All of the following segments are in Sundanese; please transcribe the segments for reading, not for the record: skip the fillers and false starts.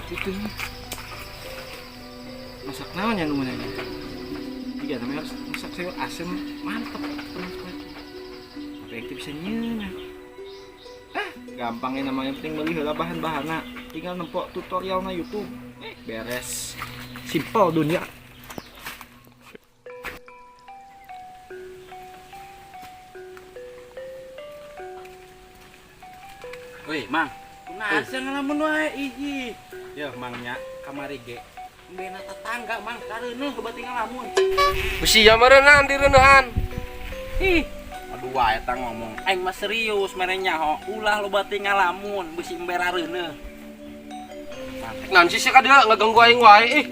Itu masak naon ya nu nanya. Tiga namanya harus masak sayur asem mantep teman-teman. Tapi yang bisa nyeuna. Ah, gampang ya namanya, penting beli heula bahan-bahanna. Tinggal nempok tutorial na YouTube. Beres. Simple dunia. Wih, Mang. Kunaon sih ngalamun wae ih. Yeuh, Mang nya kamari ge. Bena tetangga, Mang, kareuneuh beuti ngalamun. Besi ya meureunan direuneuhan. Ih, aduh wae eta ngomong. Aing mah serius mere nyaho, ulah loba teh ngalamun bisi embe rareuneuh. Mang, Naon sih sia ka dieu ngaganggu aing wae ih.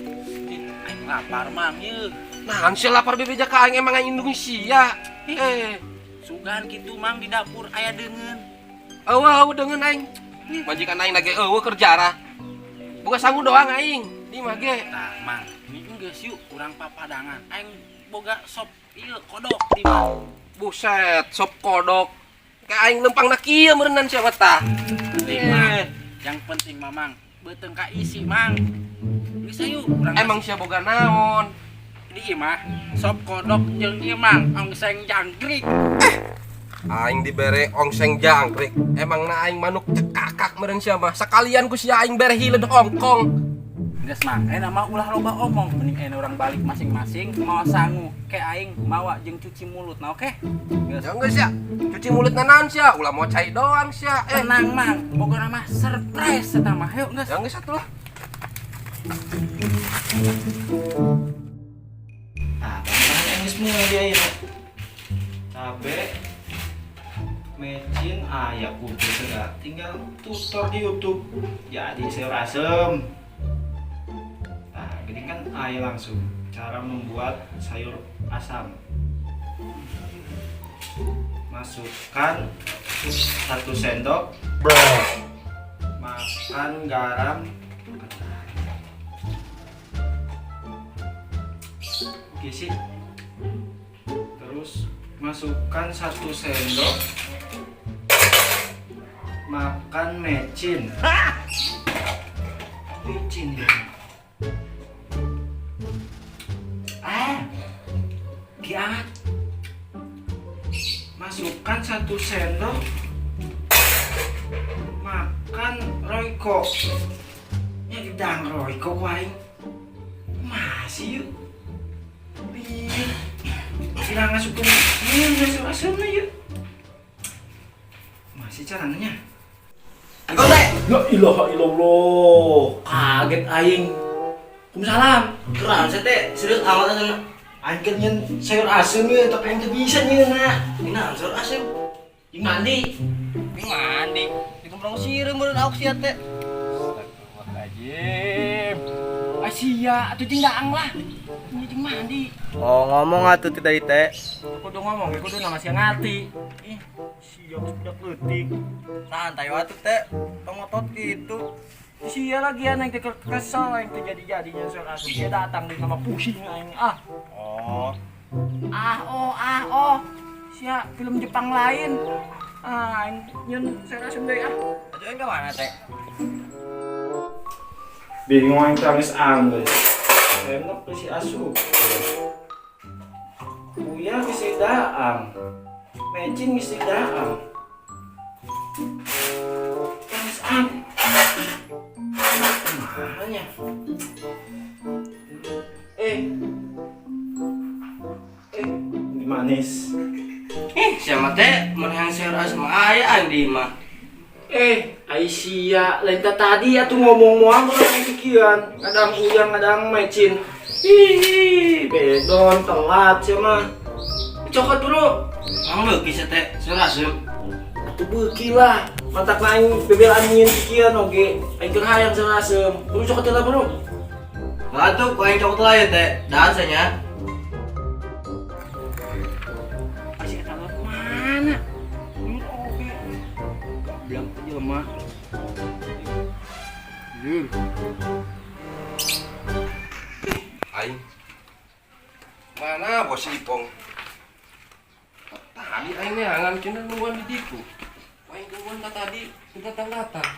Ih, aing lapar, Mang, yeuh. Naon sih lapar bebeja ka aing emang aing Indonesia. Sugan kitu, Mang, di dapur aya deungeun. Eueuh eueuh deungeun aing. Majikan aing lagi eueuh kerja rah. Boga sangu doang aing di mah ge. Tah, Mang, ini geus yuk urang papadangan. Aing boga sop ieu kodok di mah. Buset, sop kodok. Kayak aing lempang na kieu meureunnan sia mah tah. Penting, Mang. Yang penting Mamang, beuteung ka isi, Mang. Geus ayo urang. Emang sia boga naon? Di imah sop kodok jeung ieu, Mang, ongseng jangkrik. Aing dibere ongseng jangkrik. Emang na aing manuk cekakak meureun sia mah. Sekalian ku sia aing bere hileud Hongkong. Geus, Mang, ayeuna mah ulah loba omong, mending ayeuna urang balik masing-masing mawa sangu. Ke aing mawa jeung cuci mulut, nah oke? Geus. Ya geus sia. Cuci mulut na naon sia? Ulah mau cai doang sia. Tenang, Mang, pokona mah surprise eta mah. Hayu geus. Ya geus atuh lah. Ah, bahan yang geus mulai dia ieu. Cabe, mecin, aya kudu segala. Tinggal tutor di YouTube. Jadi sayur asem. Nah, gini kan aya langsung cara membuat sayur asam. Masukkan 1 sendok. Makan garam. Oke sih. Terus masukkan 1 sendok makan mecin. Mecin ya. Ah, kiat. Masukkan 1 sendok makan Royco. Ya gedang Royco ku aing. Masih yuk. Lihat. Sila ngasupkeun ieu ngasup aseumna yuk. Masih caranya. La ilaha illallah. Kaget aing. Waalaikumsalam. Keren saya teh serius amat aja. Aing keur nyeun sayur asem ieu tapi aing teu bisa nyeunna. Ini naon sayur asem? Jeung mandi. Ini mandi. Di kumprong sireum meureun auk sia teh. Astagfirullahaladzim. Asia atuh jeung daang lah. Ini jeung mandi. Oh, ngomong atuh ti tadi teh. Kudu ngomong, ge kudu nama sia ngarti. Ih, sia geus budak leutik. Santai wae atuh teh. Tong ngotot kitu. Sia lagi aing teh kesel aing teh jadi-jadinya sayur asem. Sia datang deui sama pusing aing ah. Oh. Ah oh ah oh. Sia film Jepang lain. Ah, aing nyeun sayur asem deui ah. Atuh aing ka mana teh? Bingung aing tangis anggeus. Enak si asup. Kuya geus daang. Mecin geus daang. Tangis ang. Kumaha nya? Ini manis. Siapa teh mun hayang sayur asem aya aing di imah. Aisyah, lain tadi atuh ngomong moal mun pikiran, ngadang uyang ngadang mecin. Ih, bedon telat sia mah. Cokot bro. Mang beuki sia teh sayur asem. Atuh beuki lah. Matak aing bebelaan nyieun pikiran oge. Aing keur hayang sayur asem. Bro cokot lah bro. Lah atuh ku aing cokot lah ya teh. Dahar sia nya. Masih eta mah mana? Ini oge. Goblok jelema. Lur. Aing. Mana bos Ipong? Tadi aing neangan cenah nungguan di ditu. Aing nungguan tadi, teu datang-datang.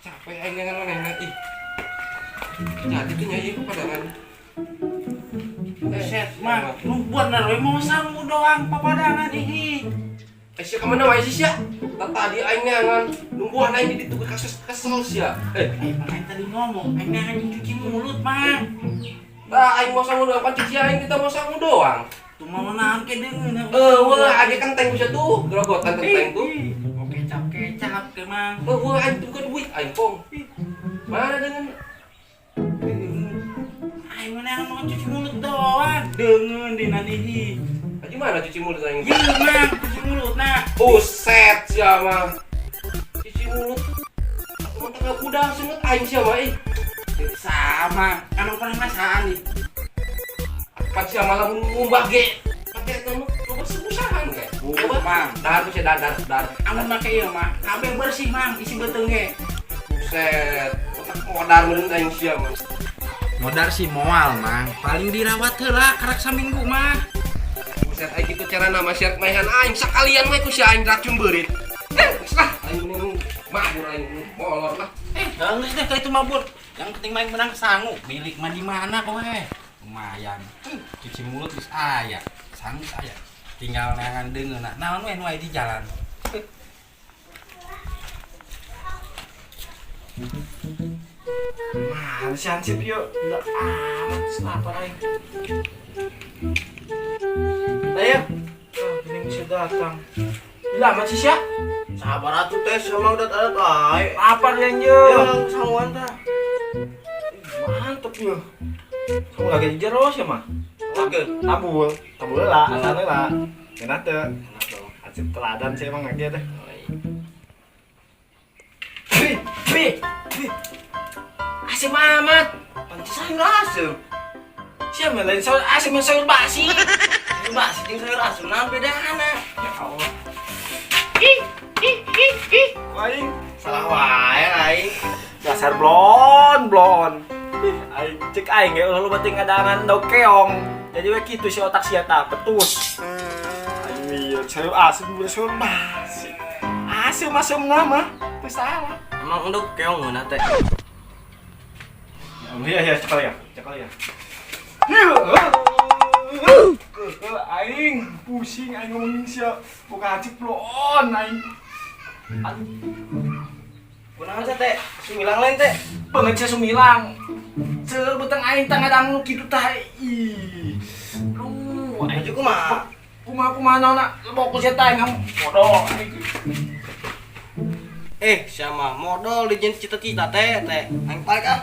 Capek aing neangan manehna ih. Jadi tuh nyai papadangan. Buset, mah, lu bener we mau sangu doang papadangan ini. Eh, sia kemana wae sih sia? Tadi aing neangan nungguan aing di ditu kasus kesel sia. Eh, aing tadi ngomong, aing neangan cuci mulut, Mang. Tah aing mau sangu doang, pan cuci aing kita mau sangu doang. Tuh mau naon ke deungeun. Wah, age kenteng bisa tuh, gerogotan kenteng tuh. Mau kecap-kecap ke, Mang. Wah, aing tuh bukan duit aing pong. Mana dengan aing mana mau cuci mulut doang, deungeun dina dihi. Gimana cuci mulut aing? Iya, Mang, cuci mulut nah. Buset sia mah. Cuci mulut. Atuh mah tengah budang sungut aing sia mah ih. Sama, emang pernah ngasaan nih. Pan sia malah ngumbah ge. Pake eta mah loba susahan ge. Coba, Mang. Dar sia dar dar dar. Amun make ieu mah, kabeh bersih, Mang, isi beuteung ge. Buset, otak modar meureun aing sia mah. Modar sih moal, Mang. Paling dirawat heula karak saminggu mah. Buset, aing kitu carana mah sia maehan aing sakalian we ku sia aing racun beurit. Geus lah, aing mending mabur aing molor lah. Geus deh ka itu mabur. Yang penting main menang sangu. Milik mah di mana kowe? Lumayan. Cuci mulut geus aya, sangu geus aya. Tinggal neangan deungeun. Naon we nu aya di jalan. Mana sih Hansip yuk? Gila amat lapar aing. Ayo. Oh, ini bisa datang. Gila amat sih sia. Sabar atuh teh sama udah adat ae. Lapar yang yo. Ya sanguan tah. Mantep yo. Kamu lagi di jero sih mah. Oke. Tabul, tabul lah, asalnya lah. Enak tuh. Enak dong. Hansip teladan sih emang lagi deh. Bi, bi, bi. Asem amat. Pantes sayur asem. Siapa lain sayur asem yang sayur basi. Sayur basi jeung sayur asem naon bedana? Ya Allah. Ih, ih, ih, ih. Aing salah wae aing. Dasar blon, blon. Ih, aing cek aing ge ulah loba teh ngadangan dog keong. Jadi we kitu si otak sia tah betus. Aing ieu sayur asem bukan sayur basi. Asem asem nama, teu salah. Emang endog keong ngeunah teh. Ya Allah, ya ya cekal ya, cekal ya. Aing pusing aing ngomongin sia buka hati blon aing. Aduh, Kunaon sih teh? Sumilang lain teh. banget sia sumilang. Ceur beteng aing tah ngadang nu kitu tah. Ih. Aduh, aing Baju kumaha? kumaha kumaha naonna lebok ku sia tah aing modol aing. Siapa modal di jenis cita-cita teh teh. Aing balik ah.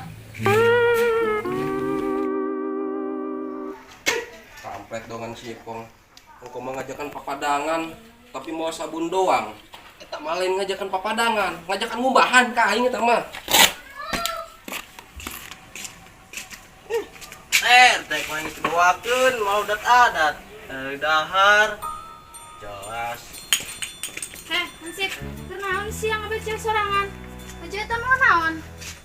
Kampret dongan si Ipong. Engkau mau ngajakan papadangan, tapi mau sabun doang. Eta mah lain ngajakan papadangan, ngajakan ngumbahan ka aing eta mah. Teh, teh ku aing geus dibawakeun mau dat adat. Dari dahar. Jelas. Hansip, kunaon sih yang ngambil cewek sorangan? Baju eta mau naon?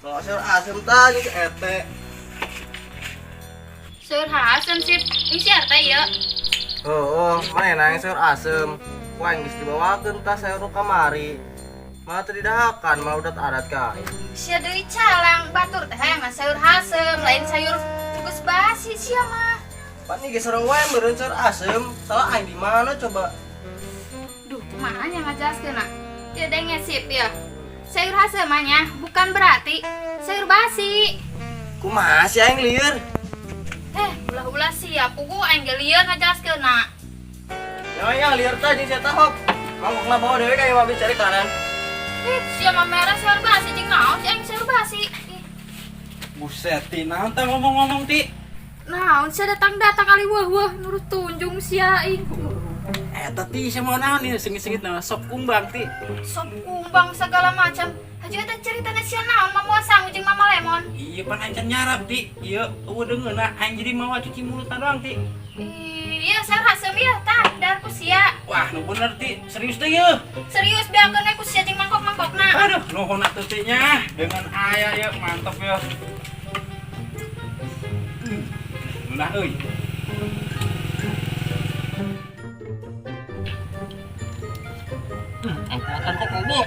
Bawa sayur asem tah jeung si ete. Sayur asem sip, ini si RT ya. Oh, mana yang sayur asem? Ku aing geus dibawakeun tah sayur nu kamari. Malah teu didahakan, malah udah adat ka aing. Sia deui calang batur teh hayang sayur asem, lain sayur tugas basi sia mah. Pan ieu geus sareng wae meureun sayur asem. Salah aing di mana coba? Duh, kumaha nya ngajelaskeun na? Ya denge sip ya. Sayur asem mah nya bukan berarti sayur basi. Kumaha sih aing lieur? Ulah-ulah sia, pugu aing ge lieur ngajelaskeun na. Yang aing lieur tah jeung sia hop. Mangkok lah bawa dewe ka imah cari kanan. Sia mah merah sayur basi jeung naon si aing sayur basi. Ih, Buset, ti naon teh ngomong-ngomong ti? naon sia datang-datang kali wah wah nurut tunjung sia aing. Eta ti sia mau naon ieu sengit-sengit nama sop kumbang ti. Sop kumbang segala macam. Haji eta ceritana sia naon mama sangu jeung mama lemon. Iya pan aing can nyarap ti. Ieu eueuh deungeunna aing jadi mawa cuci mulut doang ti. Iya, sayur asem ieu tah dar ku sia. Wah, nu bener ti, serius teh ieu. Serius beakeun we ku sia jeung mangkok-mangkokna. Aduh, nuhun atuh ti nya. Dengan aya ieu mantep ya. Ngeunah euy. Angkutan kok kobok.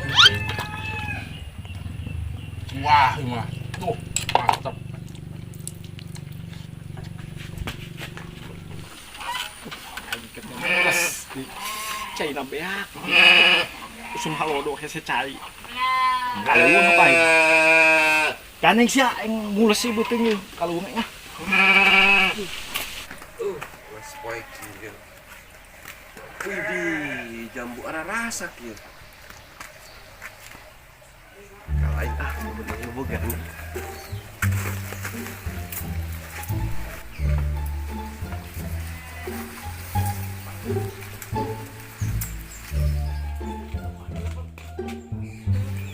Wah, ini mah. Tuh, mantep. Cai na beak. Usum halodo hese cai. Kaleuweung apa aing? Ganeng sia aing mules sih beuteung ieu kaleuweung ah. Wes poe kieu. Widih, jambu ara rasa kieu. Kalau aing ah bener boga.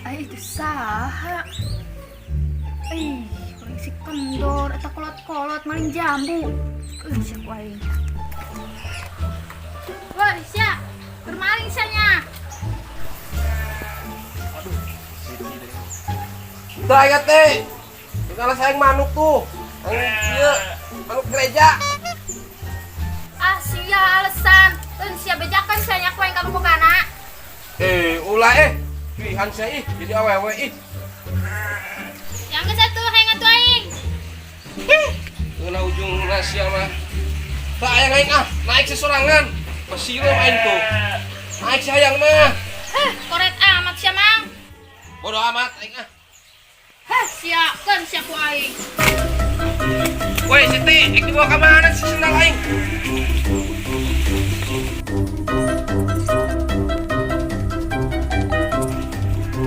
Ay, itu saha. Ih, kurang si kendor atau kolot-kolot maling jambu. Ih, siapa aing. Woi, sia. Bermaling sianya. Tah aing teh. Kalau sayang manuk tuh. Aing ieu manuk gereja. Ah, sia alasan. Eun sia bejakan sianya ku aing ka bogana. Ulah Pihan sia ih, jadi awewe ih. Yang ke satu hayang atuh aing. Kena ujung sia mah. Tah ayang aing ah, naik sesorangan. Pasirem aing tuh. Naik si hayang mah. Heh, koret amat sia mang. Bodoh amat aing ah. Heh, sia keun sia ku aing. Woi Siti, ek dibawa ke mana sih sendal aing?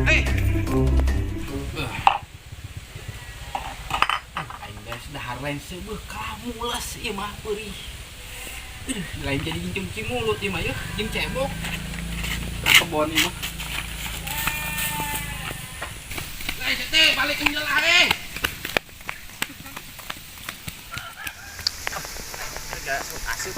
Hei, Aing beres dahar lain seubeuh kamulas ieu mah peurih. Lain jadi cuci mulut ieu mah yeuh jeung cebok. Ka kebon ieu mah. Hei Siti, balik ke jalan aing. Asup.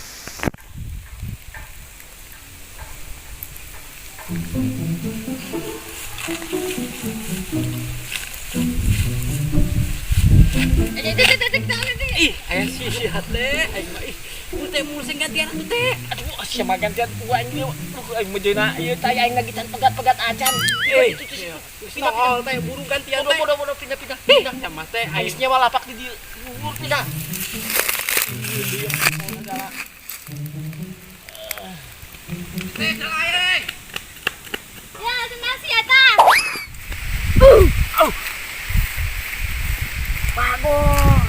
Ih, aya sia teh, aing mah ih. Teh mulus gantian atuh teh. Aduh, sia mah gantian ku aing ieu. Aing mah jeuna ieu teh aing lagi can pegat-pegat acan. Pindah teh buru gantian teh. Bodoh bodoh pindah pindah. Pindah sama teh Aing nyewa lapak di dieu. Buru pindah. Siti, jalan aing. Ya, sendal sia tah. Bagor.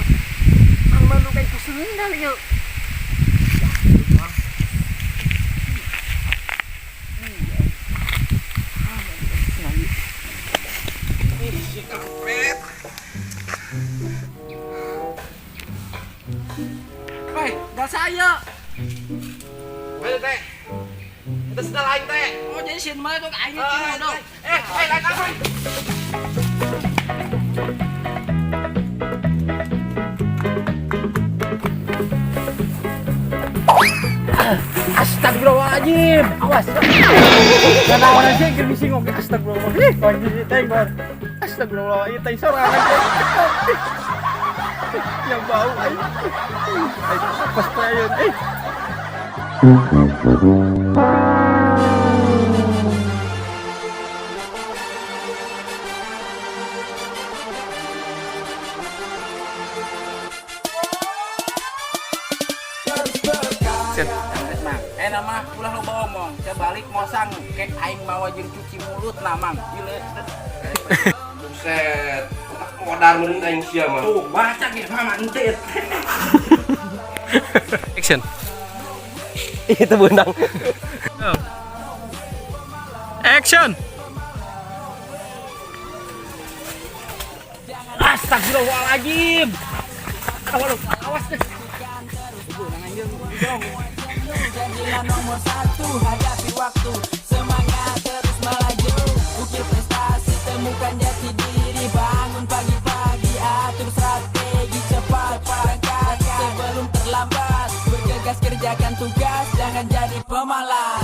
Mang manuk aing ku sendal ieu. Si kampret. Hei, Dah saya. Ayo teh. Itu sendal aing teh. Oh, jadi sieun mah kok aing Ah, dong. Lain apa? Astagfirullahaladzim. Awas. Kanaon sih keur bisi ngoke astagfirullah. Ih, anjing teh gor. Astagfirullah, ieu teh sorangan. Yang bau aing. Aing pas teh eh. Nama ulah loba omong, saya balik ngosang kek aing mawa jeung cuci mulut nah mang. Gile. Buset, otak modar meureun aing sia mah. Tuh, baca ge mama entit. Action. Itu benang. Action. Astagfirullahaladzim. Awas, awas deh. Jadilah nomor satu, hadapi waktu, semangat terus melaju, ukir prestasi, temukan jati diri, bangun pagi-pagi, atur strategi, cepat berangkat sebelum terlambat, bergegas kerjakan tugas, jangan jadi pemalas.